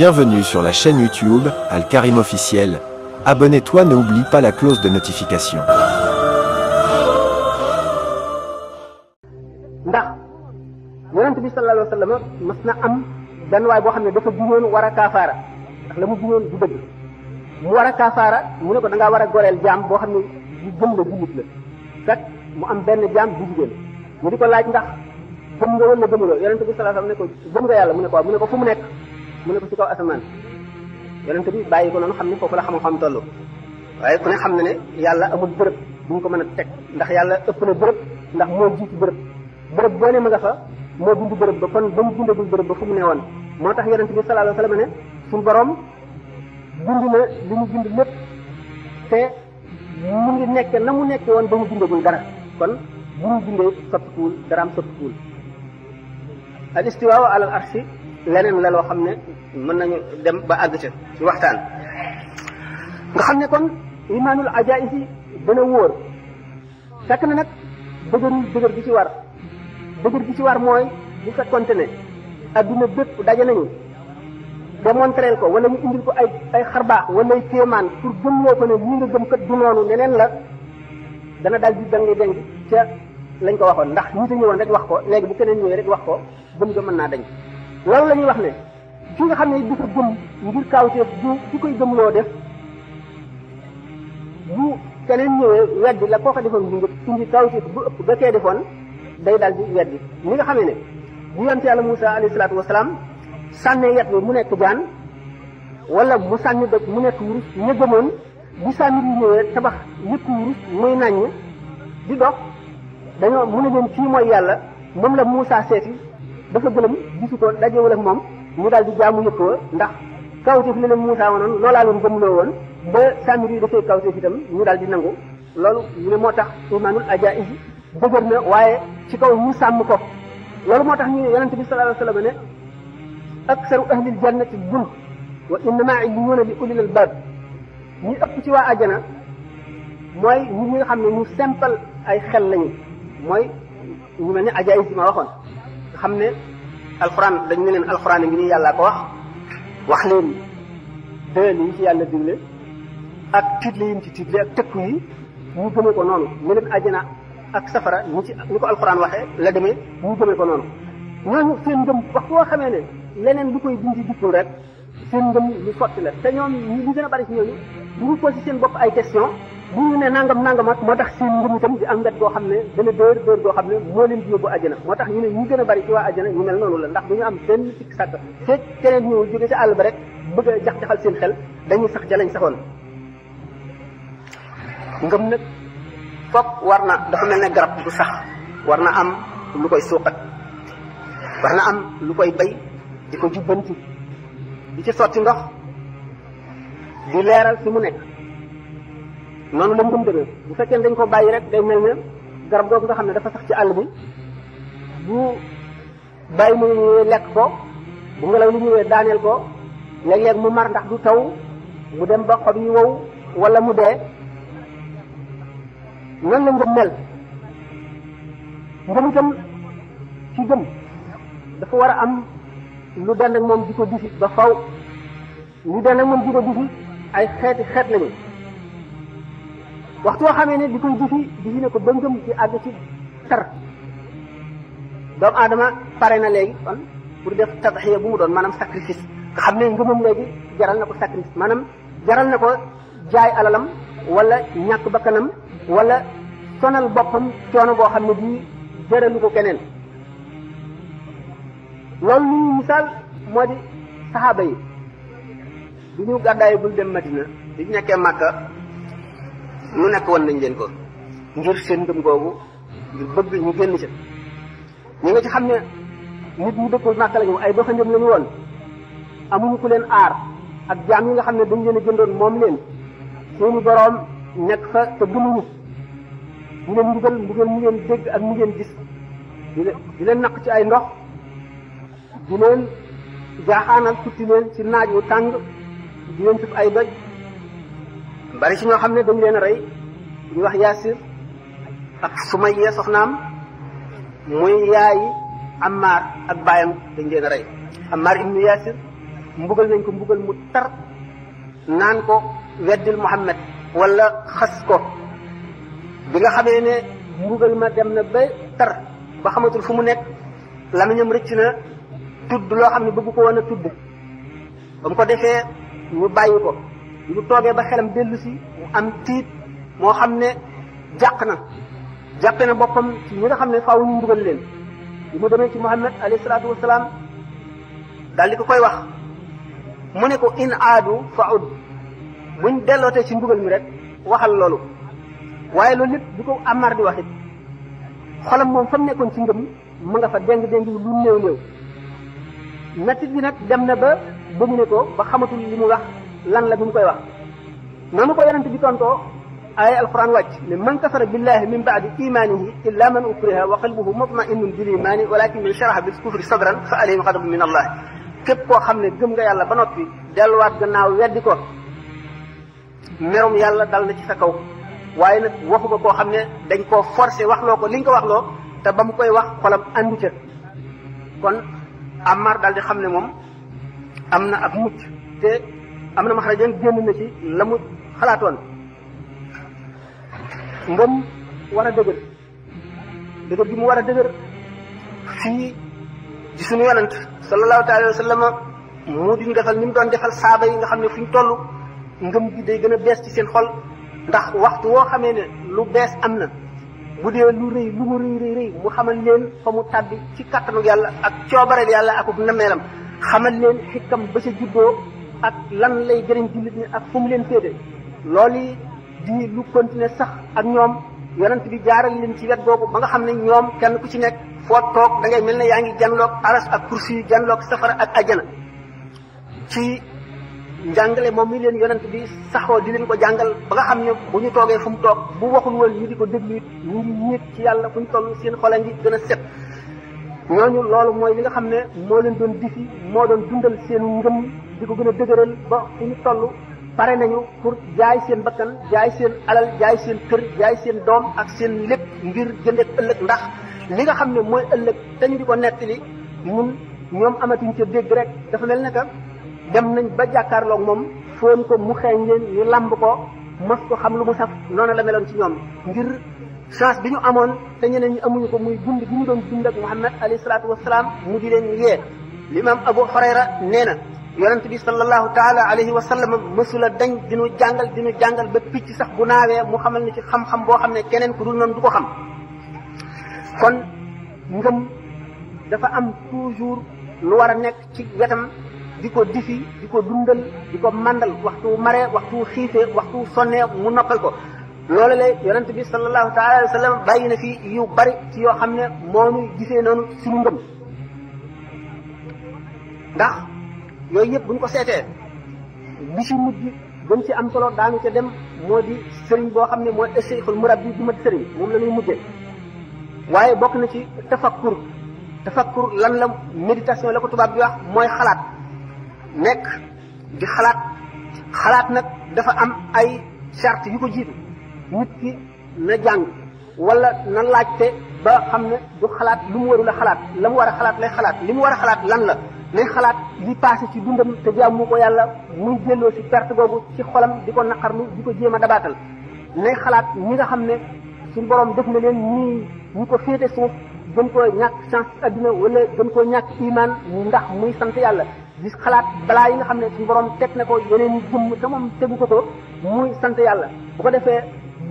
Bienvenue sur la chaîne YouTube Al Karim Officiel. Abonne-toi, n'oublie pas la cloche de notification. ndax yonent bi sallallahu alayhi wa sallam mas na am benn waay boo xam ne dafa juñoon war a kaafaara ndax la mu juñoon du dëgg mu war a kaafaara mu ne ko da ngaa war a goreel jaam boo xam ne bu gëm la jullit la fekk mu am benn jaam bu jigéen mu di ko laaj ndax gëm nga wala gëmuloo yonent bi sallallahu alayhi wa sallam ne ko gëm nga yàlla mu ne ko waaw mu ne ko fu mu nekk mu ne ko ci kaw asamaan yonent bi bàyyi ko noonu xam ne foofu la xam-xam toll waaye ku ne xam na ne yàlla amul bërëb bu ñu ko mën a teg ndax yàlla ëpp na bërëb ndax moo jiitu bërëb bërëb boo ne ma nga fa moo bind bërëb ba kon ba mu bindagul bërëb ba fu mu ne woon moo tax yonent bi sallallahu alayhi wa sallam ne suñu borom bind na li mu bind lépp te mu ngi nekk na mu nekke woon ba mu bindagul dara kon bu mu bindee soppikuwul dara am soppikuwul al istiwaa ala al arshi leneen la loo xam ne mën nañu dem ba àgg ca ci waxtaan nga xam ne kon imaanul ajaayib yi dana wóor fekk na nag dëgër gi ci war dëgër gi ci war mooy bu fekkonte ne adduna bépp daje nañu démontrer ko wala ñu indil ko ay xarbaax wala ay kéemaan pour gëmloo ko ne lii nga gëm kat du noonu neneen la dana daal di dangi dengi ca lañ ko waxoon ndax ñi ta ñëwoon rek wax ko léegi bu keneen ñëwee rek wax ko gëm nga mën naa dañ loolu la ñuy wax ne ki nga xam ne dafa gëm ngir kaawteef du ki koy gëmloo def bu keneen ñëwee weddi la koo ko defoon bu njëkk indi kaawteef bu ëpp ba kee defoon day daal di weddi ni nga xamee ne bu yonte yàlla Muusa alayhi salaatu wasalaam sànnee yet bi mu nekk jaan wala mu sànni doj mu nekk wurus ña gëmoon bi sànni yi ñëwee tabax yëpp wurus muy naññ di dox dañoo mu ne leen kii mooy yàlla moom la Muusa seeti dafa gëlëm gisu ko dajewul ak moom ñu daal di jaamu yëpp wa ndax kawteef li leen Muusa wonoon loolaa leen gëmloo woon ba sànni yi dafay kawteef itam ñu daal di nangu loolu ñu ne moo tax imaanul ajaa'ib dëgër na waaye ci kaw ñu sàmm ko loolu moo tax ñu ne yonente bi sallallahu alayhi wa sallam ne aksaru ahlil jannati dun wa innama illiyuuna li ulil albab ñi ëpp ci waa àjjana mooy ñi nga xam ne ñu simple ay xel lañu mooy ñu mel ne ajaayib yi ma waxoon nga xam ne alxuraan dañu ne leen alxuraan ngi nii yàllaa ko wax leen dël yi ci yàlla digle ak tiitle yi ci tiitle ak tëkku yi ñu gëmee ko noonu ne leen àjjana ak safara ni ko alxuraan waxee la demee ñu gëmee ko noonu ñooñu seen ngëm wax boo xamee ne leneen lu koy dindi dikkul rek seen ngëm lu sotti la te ñoom ñu gën a bari ci ñooñu bu ñu posé seen bopp ay question bu ñu ne nangam ak moo tax seen ngëm itam di am wet goo xam ne dana dóor goo xam ne moo leen di yóbbu àjjana moo tax ñu ne ñu gën a bari ci waa àjjana ñu mel noonu la ndax du ñu am benn sikk sàkk fekk keneen ñëwul jóge ci àll ba rek bëgg a jax-jaxal seen xel dañuy sax ca lañ saxoon ngëm nag foog war na dafa mel ne garab bu sax war na am lu koy suuqat war na am lu koy bay di ko jubbanti di ci sotti ndox di leeral fi mu nekk noonu la ngëm demee bu fekkee dañ ko bàyyi rek day mel ne garab googu nga xam ne dafa sax ci àll bi bu bàyyi mu ñëwee lekk ko bu ngelaw li ñëwee daaneel ko léeg-léeg mu mar ndax du taw mu dem ba xob yi wow wala mu dee noonu la ngëm mel ngëm itam ci gëm dafa war a am lu dend ak moom di ko disi ba faw lu dend ak moom di ko disi ay xeet lañu waxtu woo xamee ne di koy disi ne ko ba ngëm ci àgg ci tar doomu aadama pare na léegi kon pour def tadxiya bu mu doon maanaam sacrifice nga xam ne ngëmam léegi jaral na ko sacrifice maanaam jaral na ko jaay alalam wala ñàkk bakkanam wala sonal boppam coono boo xam ne bii jëralu ko keneen loolu li ñu misaal moo di saxaaba yi bi ñu gàddaay bul dem Madina bi ñu nekkee Màkka lu nekk woon nañ leen ko ngir seen ngëm googu ngir bëgg ñu génn ca ñi nga ci xam ne nit ñu dëkkul Màkka lañu ay doxandéem lañu woon amuñu ku leen aar ak jaam yi nga xam ne dañ leen a jëndoon moom leen seeni boroom nekk fa te gëmuñu ñu leen ndigal mbugal ñu leen dégg ak ñu leen gis di leen naq ci ay ndox di leen jaaxaanal futti leen ci naaj wu tàng di leen sëf ay doj bari ci ñoo xam ne dañ leen a rey ñu wax Yaasir ak Sumayya soxnaam muy yaayi Ammaar ak baayam dañ leen a rey Ammaar ibnu Yaasir mbugal nañ ko mbugal mu tar naan ko weddil Muhammad wala xas ko bi nga xamee ne mbugal ma dem na ba tar ba xamatul fu mu nekk lamiñam rëcc na tudd loo xam ne bëgg ko woon a tudd ba mu ko defee ñu bàyyi ko ñu toogee ba xelam dellu si mu am tiit moo xam ne jàppe na boppam ci ñi nga xam ne faaw ñu mbugal leen li mu demee ci Muhammad alayhi salaatu wasalaam daal di ko koy wax mu ne ko in aadu fa ud buñ dellootee ci mbugal mi rek waxal loolu waaye loolu lépp di ko Ammar di wax it xolam moom fa mu nekkoon ci ngëm mu nga fa déng lu néew mettit bi nag dem na ba domine ko ba xamatul li mu wax lan la bi mu koy wax noonu ko yonent bi tontoo ay alquran wàcc ne man kafara billahi min ba'di imanihi illa man ukriha wa qalbuhu mutma'innun bil imani walakin man sharaha bil kufri sadran fa alayhim ghadabun min allah képp koo xam ne gëm nga yàlla ba noppi delluwaat gannaaw weddi ko merum yàlla dal na ci sa kaw waaye nag waxuma koo xam ne dañ koo forcé waxloo ko li nga ko waxloo te ba mu koy wax xolam andu ca kon Ammar daal di xam ne moom am na ak mucc te am na maxrajan génn na ci la mu xalaatoon ngëm war a dëgër bi mu war a dëgër fii ci suñu yonent sallallahu taala wa sallam mu di ñu defal ni mu doon defal saaba yi nga xam ne fu ñu toll ngëm gi day gën a bees ci seen xol ndax waxtu woo xamee ne lu bees am na bu dee lu rëy lu mu rëy mu xamal leen fa mu tàbbi ci kattanu yàlla ak coobareel yàlla ak nameelam xamal leen xikkam ba ca juddoo ak lan lay jëriñ jullit ñi ak fu mu leen féete loolu di lu continuer sax ak ñoom yonent bi jaaral leen ci wet boobu ba nga xam ne ñoom kenn ku ci nekk foo toog da ngay mel ne yaa ngi janloog aras ak kursi yi janloog safara ak ajjana ci njàngale moom mi leen yonent bi saxoo di leen ko jàngal ba nga xam ne bu ñu toogee fu mu toog bu waxul woon ñu di ko déglu it ñu ngi ñéeg ci yàlla fu ñu toll seen xol a ngi gën a set ñooñu loolu mooy li nga xam ne moo leen doon difi moo doon dundal seen ngëm di ko gën a dëgëral ba fu ñu toll pare nañu pour jaay seen bakkan jaay seen alal jaay seen kër jaay seen doom ak seen lépp ngir jëndeek ëllëg ndax li nga xam ne mooy ëllëg te ñu di ko nettali ñoom amatuñ ca dégg rek dafa mel ne que dem nañ ba jàkkaarloog moom foon ko mu xeeñ leen ñu lamb ko mos ko xam lu mu saf noonu la meloon ci ñoom ngir chance bi ñu amoon te ñeneen ñi amuñu ko muy dund bi ñu doon dund ak Muhammad alayhi salaatu wasalaam mu di leen yee l'imam Abu Hurayra nee na yonent bi sallallahu taala alayhi wa sallam mësula dañ dinu jàngal ba picc sax bu naawee mu xamal ni ci xam-xam boo xam ne keneen ku dul noonu du ko xam kon ngëm dafa am toujours lu war a nekk ci wetam di ko difi di ko dundal di ko mandal waxtu mare waxtu xiifee waxtu sonnee mu noppal ko loolu la yonent bi sallallahu taala alayhi wa sallam bàyyi na fi yu bari ci yoo xam ne moo ñu gisee noonu suñu ngëm ndax yooyu yëpp bu ñu ko seetee bi ci mujj gën ci am solo daanu ca dem moo di sëriñ boo xam ne mooy cheikhul murabbi du mat sëriñ moom la ñuy mujjee waaye bokk na ci tafakkur lan la méditation la ko tubaab bi wax mooy xalaat nekk di xalaat nag dafa am ay charte yu ko jiitu nit ki na jàng wala na laajte ba xam ne du xalaat lu mu warul a xalaat la mu war a xalaat lay xalaat li mu war a xalaat lan la nay xalaat li passé ci dundam te jaamu ko yàlla muy jëlloo ci perte googu ci xolam di ko naqarlu di ko jéem a dabaatal nay xalaat ñi nga xam ne suñu borom def na leen ñi ko féete suuf gën koo ñàkk chance ci adduna wala gën koo ñàkk iman ndax muy sant yàlla di xalaat balaa yi nga xam ne suñu borom teg na ko yeneen i jëmm te moom tegu ko muy sant yàlla bu ko defee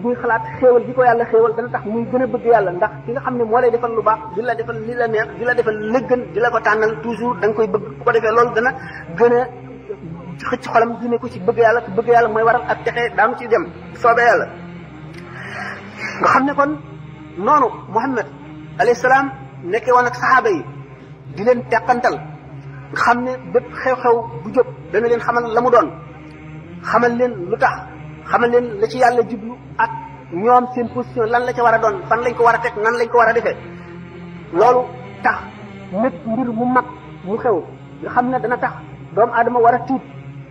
muy xalaat xéewal di ko yàlla xéewal dana tax muy gën a bëgg yàlla ndax ki nga xam ne moo lay defal lu baax di la defal li la neex di la defal la gën di la ko tànnal toujours da nga koy bëgg bu ko defee loolu dana gën a xëcc xolam dine ko ci bëgg yàlla te bëgg yàlla mooy waral ak texe daanu ci dem soobee yàlla nga xam ne kon noonu Muhammad alayhi salaam nekkee woon ak saxaaba yi di leen teqantal nga xam ne bépp xew-xew bu jóg dana leen xamal la mu doon xamal leen lu tax xamal leen la ci yàlla jublu ak ñoom seen position lan la ca war a doon fan lañ ko war a teg nan lañ ko war a defee loolu tax mépp mbir mu mag mu xew nga xam ne dana tax doomu aadama war a tiit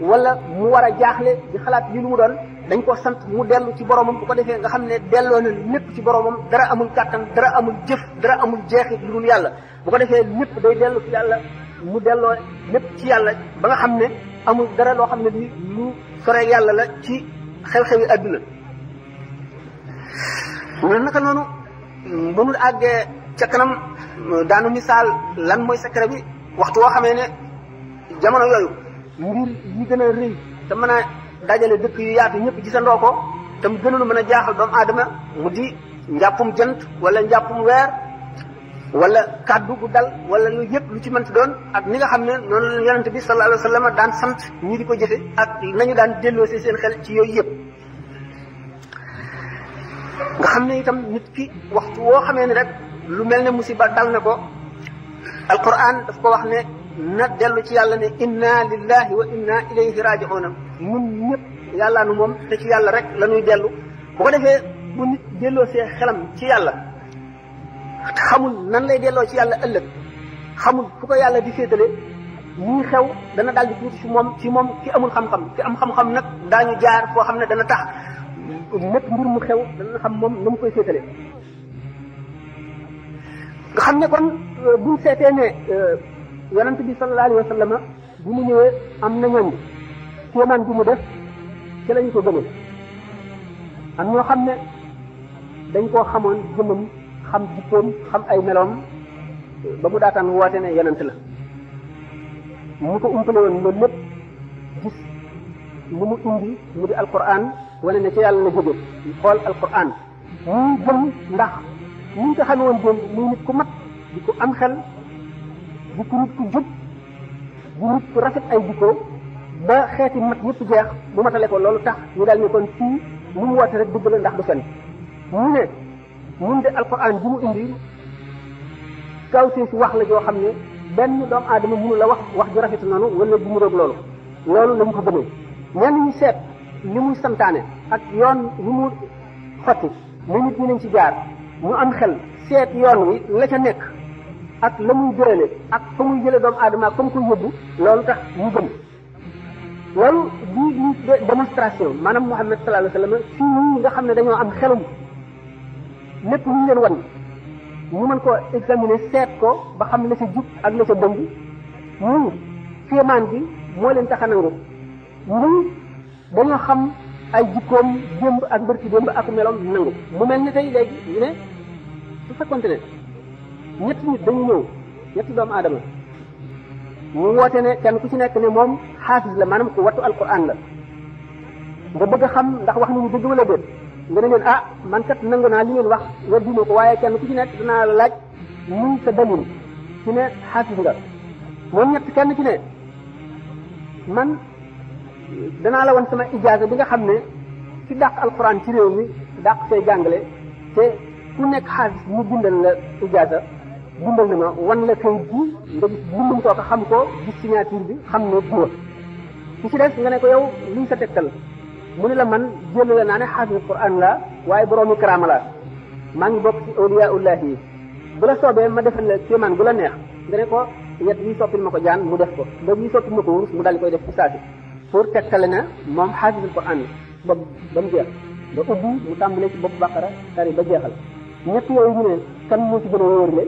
wala mu war a jaaxle di xalaat li lu mu doon dañ ko sant mu dellu ci boromam bu ko defee nga xam ne delloo na lépp ci boromam dara amul kàttan dara amul jëf dara amul jeexit lu dul yàlla bu ko defee lépp day dellu ci yàlla mu delloo lépp ci yàlla ba nga xam ne amul dara loo xam ne bi lu sore yàlla la ci xew-xewi adduna mu naka noonu ba mu àggee ca kanam daanu misaal lan mooy secret bi waxtu woo xamee ne jamono yooyu mbir yi gën a rëy te mën a dajale dëkk yu yaatu ñëpp gisandoo ko te mu gënoon mën a jaaxal doomu aadama mu di njàppum jant wala njàppum weer wala kaddu gu dal wala yooyu yëpp lu ci mënti doon ak ni nga xam ne noonu la yonente bi sallallahu alayhi wa sallam daan sant ñi di ko jëfe ak nañu daan delloo si seen xel ci yooyu yëpp nga xam ne itam nit ki waxtu woo xamee ne rek lu mel ne musiba dal na ko alquran daf ko wax ne na dellu ci yàlla ne inna lillahi wa inna ilayhi raji'una ñun ñëpp yàllaa nu moom te ci yàlla rek la ñuy dellu bu ko defee bu nit delloo see xelam ci yàlla xamul nan lay delloo ci yàlla ëllëg xamul fu ko yàlla di féetale ñii xew dana daal di tuuti ci moom ki amul xam-xam ki am xam-xam nag daañu jaar foo xam ne dana tax lépp mbir mu xew dana xam moom na mu koy féetale nga xam ne kon buñ seetee ne yonent bi sallallahu alayhi wa sallam bi mu ñëwee am na ñooñ kéemaan bi mu def ci lañu ko gëmee am ñoo xam ne dañ koo xamoon jëmmam xam jikkoom xam ay meloom ba mu daataan woote ne yonent la mu ko umpale woon loolu lépp gis li mu indi mu di alquran wane ne ci yàlla la jóge xool alquran ñuy gëm ndax ni ñu ko xamee woon démb muy nit ku mat di ko am xel di ko nit ku jub di nit ku rafet ay jikko ba xeeti mat yëpp jeex bu matale ko loolu tax ñu daal ne kon fii lu mu woote rek dëgg la ndax du fen ñu ne ñun de alquran ji mu indi kawtee si wax la joo xam ne benn doomu aadama mënu la wax ju rafet noonu wala ju mu roog loolu lañ ko gëmee ñenn ñu seet li muy santaane ak yoon li mu xotti li nit ñi nañ ci jaar ñu am xel seet yoon wi la ca nekk ak la muy jële ak fa muy jële doomu aadama comme ko yóbbu loolu tax ñu gëm loolu di démonstration maanaam Muhammad sallallahu alayhi wa sallam fii ñi nga xam ne dañoo am xelum lépp lu ñu leen wan ñu mën koo examiner seet ko ba xam la ca jub ak la ca dëng ñu kéemaan bi moo leen tax a nangu ñu dañoo xam ay jikkoom démb ak bërki démb ak meloom nangu mu mel ni tey léegi ñu ne su fekkonte ne ñetti nit dañu ñëw ñetti doomu aadama ñu woote ne kenn ku ci nekk ne moom xaafis la maanaam ku wattu alquran la nga bëgg a xam ndax wax nañu dëgg wala déet nga ne leen ah man kat nangu naa li ngeen wax wedduma ko waaye kenn ku ci nekk danaa la laaj muy sa dalil ci ne xaafis nga moom ñett kenn ci ne man danaa la wan sama ijaaza bi nga xam ne ci dàq alquran ci réew mi dàq say jàngale te ku nekk xaafis mu bindal la ijaaza bindal na ma wan la kayit bi nga gis bindum kooka xam ko gis signature bi xam ne duwa ci ci des nga ne ko yow luy sa tegtal mu ne la man jël la naa ne xaafis quran la waaye boroomi karaama la maa ngi bokk ci awliyaullahi yi bu la soobee ma defal la kéemaan bu la neex nga ne ko yet yi soppil ma ko jaan mu def ko ndog yi soppil ma ko wurus mu daal di koy def ci saasi pour tegtale na moom xaafisul quran ba mu jeex ba ubbi mu tàmbalee ci bopp baqara tari ba jeexal ñett yooyu ñu ne kan moo ci gën a wóorle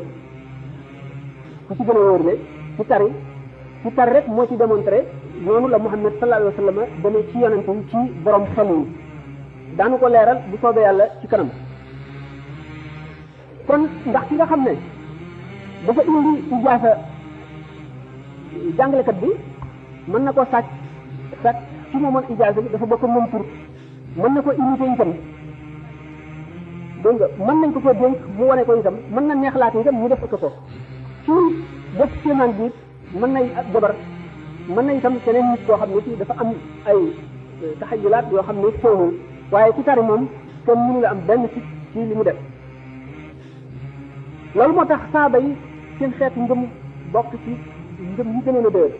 ku ci gën a wóorle ci tari rek moo ci démontré noonu la Muhammad sallallahu alayhi wa sallam demee ci yonente yi ci borom xel yi daanu ko leeral bu soobee yàlla ci kanam kon ndax ki nga xam ne dafa indi ijaasa jàngalekat bi mën na koo sàcc ci moomoon ijaasa bi dafa bokk moom tur mën na ko imité itam dégg nga mën nañ ko dénk mu wane ko itam mën na neexlaat itam ñu def ko ci def kéemaan bi mën nay ak jabar mën na itam keneen nit koo xam ne ci dafa am ay taxayulaat yoo xam ne fóonul waaye ci tari moom kenn mënu la am benn ci li mu def loolu moo tax saaba yi seen xeetu ngëm bokk ci ngëm yi gënoon a dëgër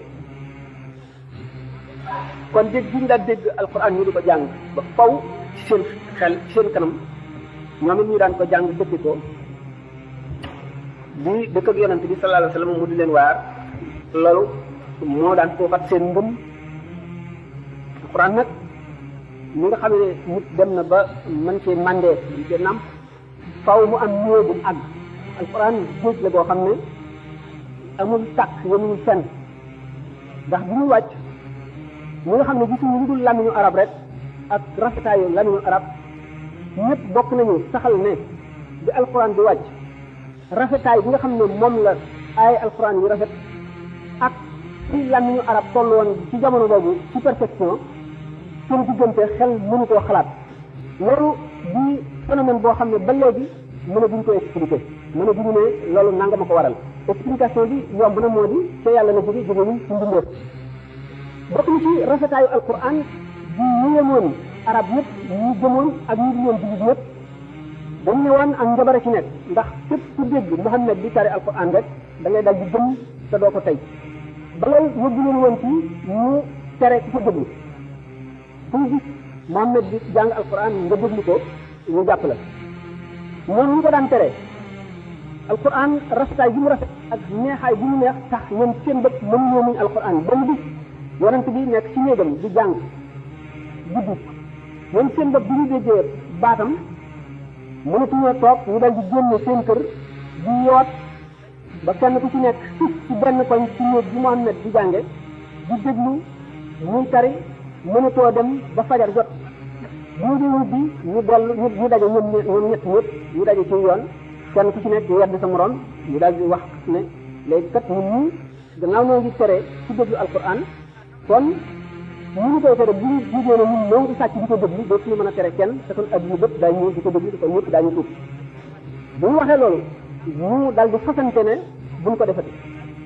kon dégg gi ñu daan dégg alquran ñu di ko jàng ba faw ci seen xel ci seen kanam ñoom it ñu daan ko jàng dëkk ko di dëkk ak yonante bi sallallahu alayhi wa sallam mu di leen waar loolu moo daan foofaat seen ngëm alquran nag ñi nga xam ne nit dem na ba mën cee mandee di cee nàmp faw mu am ñëw bu àgg alquran géej la boo xam ne amul tàkk yemuñu fenn ndax bi muy wàcc ñi nga xam ne gisuñu lu dul làmmiñu arab rek ak rafetaayu làmmiñu arab ñëpp bokk nañu saxal ne bi alquran di wàcc rafetaay bi nga xam ne moom la ay alquran yu rafet ak ci làmmiñu arab toll woon ci jamono boobu ci perfection seen diggante xel mënu koo xalaat loolu di phénomène boo xam ne ba léegi mën a duñ ko expliquer mën a duñu ne loolu nanga ma ko waral explication bi yomb na moo di ca yàlla na jóge jógewul ci mbindeef bokk na ci rafetaayu alquran di yéemoon arab yëpp ñu gëmoon ak ñu di leen jullit ñëpp dañ ne woon ak njabara ci nekk ndax képp ku dégg Muhammad di tari alquran rek da ngay dal di gëm te doo ko tey ba loolu yóbbu leen woon ci ñu tere ku fa déglu fu ñu gis Muhammad di jàng alquran nga déglu ko ñu jàpp la noonu ñu ko daan tere alquran rafetaay bi mu rafet ak neexaay bi mu neex tax ñoom seen bëpp mënuñoo muñ alquran benn bis yonent bi nekk ci néegam di jàng guddi ñoom seen bëpp bi ñu déggee baatam mënatuñoo toog ñu dal di génne seen kër di yoot ba kenn ku ci nekk ci benn koñ ci néeg bi Muhammad di jànge di déglu muy tari mënatoo dem ba fajar jot bu ñu bi ñu dellu ñu daje ñoom ñett ñëpp ñu daje ci yoon kenn ku ci nekk yedd sa morom ñu daal di wax ne léegi kat ñun ñii gannaaw noo ngi tere ci déglu alquran kon ñu koy tere bu ñu jigée ne ñun noo ngi sàcc di ko déglu dootuñu mën a tere kenn te kon adduna bépp daañu ñëw di ko déglu di ko ñëpp daañu tuub bu ñu waxee loolu ñu daal di fasante ne buñ ko defati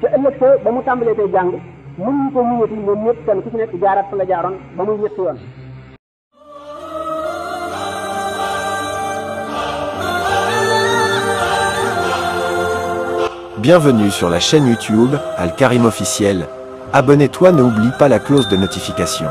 te ëllëg sa ba mu tàmbalee tey jàng mënuñu ko muñati ñoom ñëpp kenn ku ci nekk jaaraat fa nga jaaroon ba muy ñetti yoon. Bienvenue sur la chaîne YouTube Al Karim officiel. Abonne-toi, n'oublie pas la cloche de notification.